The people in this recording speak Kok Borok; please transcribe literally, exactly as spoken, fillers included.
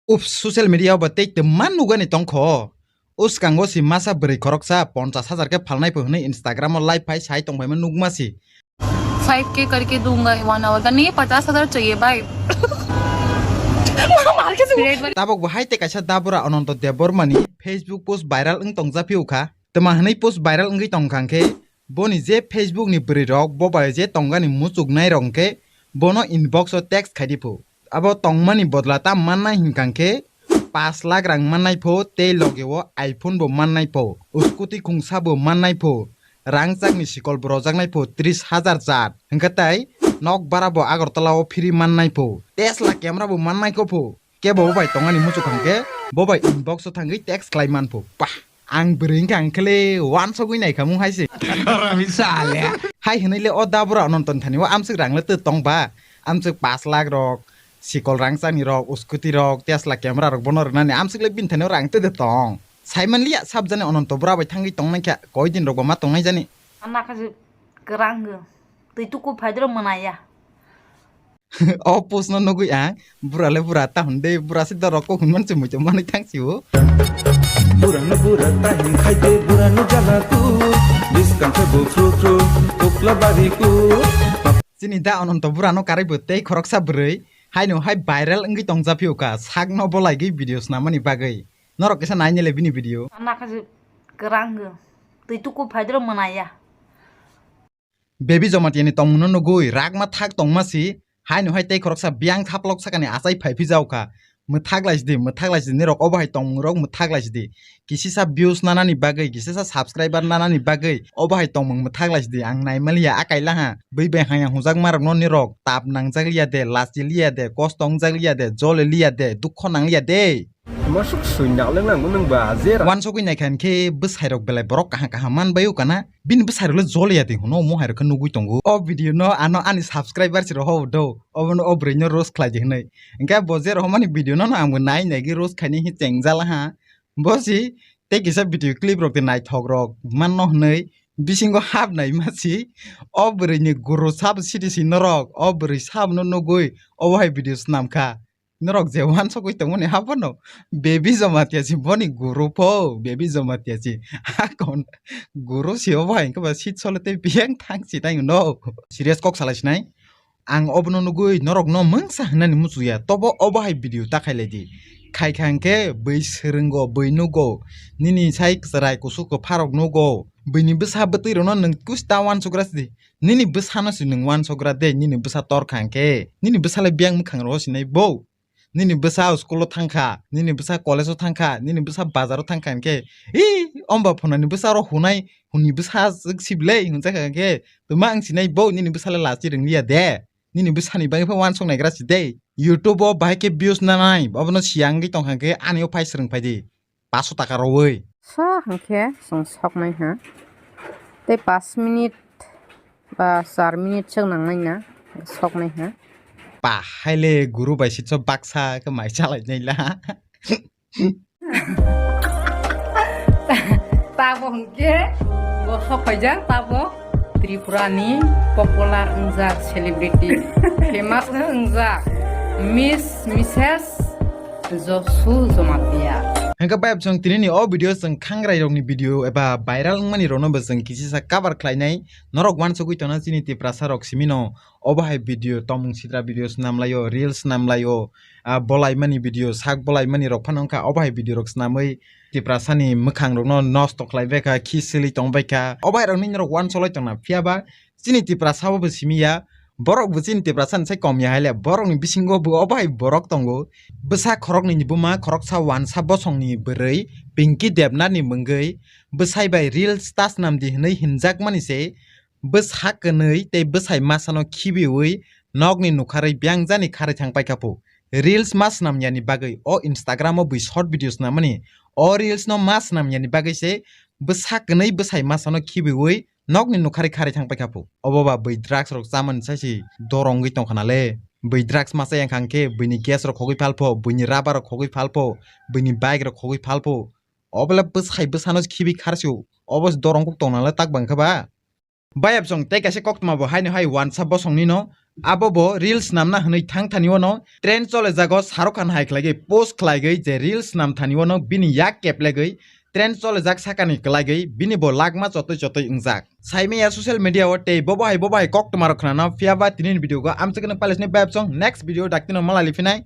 Ups, social media o bo tei twma nugani tongkho. O swkango si masa bwrwi khoroksa ponchas hajar khe phalnai pho hwnwi Instagram o live phai sai tongphaima nukma si. Five के करके दूंगा one hour का। नहीं, पचास हजार चाहिए भाई। मार के से रेड वाली। Tabok bo hai tei kaisa dabura Ananto Debbarma ni Facebook post viral wng tongjaphio kha. Twma hwnwi post viral wngwi tongkha hwnkhe, boni je Facebook ni bwrwi rok bo bai je tongani muchuknai rok hwnkhe bono inbox o text khaidi phu. Abo tongmani bodla ta mannai hinkha khe pash lakh rang mannai pho tei loge o iPhone bo mannai pho, scooty khungsa bo mannai pho, rangchak ni sikol bo rojaknai pho tris hajar jat. Hinkhe tai nok bara bo Agartala o free mannai pho, Tesla camera bo mannai kho pho. Kebo bo bai tongani muchuk hwnkhe bo bai inbox o thangwi text khlai man pho. Pah! Ang bwrwi wngkha ang khe le wansogwi naikha mung hai se. Hai hwnwi le o dabura Ananto ni thani o amswk rang le twi tong ba? Amswk pash lakh rok, sikol rangchak ni rok, scooty rok, Tesla camera rok bono rwnani amswk le bini thani o rang twi de tong. Sai man liya sab jani Ananto bura bai thangwi tong naikha koi din rok bo ma tong nai jani. Ana kha je kwrang twi tuku phaidro mwnaya. O post no nugwi ang, bura le bura ta hwn de, bura se dorok kok hwnman se muitu manwi thang sio. Bura no bura ta hwn khai de, bura no jala ku, biskang se bo fru fru, ukla bari ku. Chini da Ananto bura no karwi bo tei khoroksa bwrwi, haino hai viral wngwi tongjaphio kha, sak no bolaigwi video snamani bagwi. Norok kisa nai nile bini video. Ana kha je kwrang twi tuku phaidro mwnaya. Baby Jamatia ni tongmung no nugwi rakma thak tongma si, haino hai tei khoroksa biyang thaplok sakani achai phai phijao kha. Mwthak lai sidi, mwthak lai sidi, nirok obo hai tongmung rok mwthak lai sidi. Kisisa views nanani bagwi, kisisa subscriber nanani bagwi obo hai tongmung mwthak lai sidi. Ang naimaliya akai laha, bwi bai haya hwnjakma rokno nirok tap nangjak liya de, lachi liya de, kosto wngjak liya de, jole liya de, dukho nang liya de. Masuk sui nak leng nang nung ba je ra. Wansogwi naikha hinkhe bwsai rok belai borok kaham kaham man bai o kana. Bini bwsai rok le jol ya de hwno, omo hai rok khe nugwi tongo. O video no ano ani subscriber si rok ho do. Obono o bwrwi no roast khlai di hwnwi. Hinkhe bo je rok mani video no ang bo nai nai gwi roast khaini hi chengjala ha. Bo si tei kisa video clip rok de naithok rok manno hwnwi bisingo hap nai ma si. O bwrwi ni guru sabo sidi si norok. O bwrwi sabo no nugwi obo hai video swnam kha. Norok je wansogwi tongmani haphano Baby Jamatia si boni guru pho, Baby Jamatia si. Hakon guru si obo hai hinkhe ba seat solo tei biyang thang si tai no. Serious kok salai sinai. Ang obono nugwi norokno mungsa hwnani muchukya, tobo obo hai video ta khailai di. Khaikha hinkhe bwi swrwngo, bwi nugo, nini sai chwrai kusu kwpharok nugo, bwini bwsa bwtwi rokno nwng kusta wansukra sidi. Nini bwsano se nwng wansokra de, nini bwsa torkha hinkhe. Nini bwsa le biyang mwkhang rogo sinai bo. Nini bwsa school o thangkha, nini bwsa college o thangkha, nini bwsa bazar o thangkha hinkhe, "Ih, omba phunani bwsa oro hunai, huni bwsa swk siblai," hwnjakha hinkhe, "Twma ang sinai bo, nini bwsa le lachi rwng liya de. Nini bwsani bagwi pha wansok naigra si de. YouTube o bahai khe views nanai, obono siyang wngwi tongkha hinkhe ani o phai swrwng phai di." Paso taka rowoi. Sa hwnkhe chwng soknai ha. Tei pash minute ba char minute chwng nangnai na soknai ha. Pa haile guru bai sitso baksa khe mai chalai nai la. Tabo hwnkhe bo sok phaijak tabo. Tripura ni popular wngjak celebrity, famous no wngjak Miss Missus Josu Jamatia. Hingke bai chwng tini ni o video chwng khangrai rok ni video eba viral wngmani rok no bo chwng kisisa cover khlai nai. Norok wansugwi tongna chini Tiprasa rok simi no obo hai video tomung sitra video swnam lai o, reels swnam lai o, ah, bolai mani video, sak bolai mani rok phano wngkha obo hai video rok swnamwi Tiprasa ni mwkhang rokno nosto khlai bai kha, khi sili tong bai kha. Obo hai rok ni norok wansok lai tongna phiya ba chini Tiprasa o bo simi ya. Borok bo chini Tiprasa ni sai kom ya hai le. Borok ni bisingo bo obo hai borok tongo. Bwsa khorok ni buma khoroksa wansa bosong ni bwrwi Pinky Debnath ni mwngwi bwsai bai reels ta swnam di hwnwi hinjak mani se. Bwsa kwnwi tei bwsai masa no khibiwi nok ni nukharwi biyang jani kharwi thang pai kha phu. Reels ma swnam yani bagwi o Instagram o bui short video swnam mani. O reels no ma swnam yani bagwi se bwsa kwnwi bwsai masa no khibiwi nok ni nukharwi kharwi thang pai kha phu. Obo ba bui drugs rok chamani sai se dorongwi tong khana le. Bui drugs ma cha yang kha hwnkhe bui ni gas rok khogwi phal pho, bui ni rubber rok khogwi phal pho, bui ni bike rok khogwi phal pho. Obo le bwsai bwsa no khibi khar se o. Obo se dorong kuk tong na le tak bang kha ba. Bayapsong tei kaisa koktma bo haino hai wansa bosong nino. Abo bo reels namna hwnwi thang thani wano trend chole jago Shahrukh Khan hai khlaiwi post khlaiwi je reels nam thani wano bini yak keplegwi trend chole jak sakani khlaiwi bini bo lakma chotoi chotoi wngjak. Saimaya social media o tei bobo hai bobo hai koktma rok khnana phiya ba tini ni video go amchikno palisni bayapsong next video daktino malai liphinai.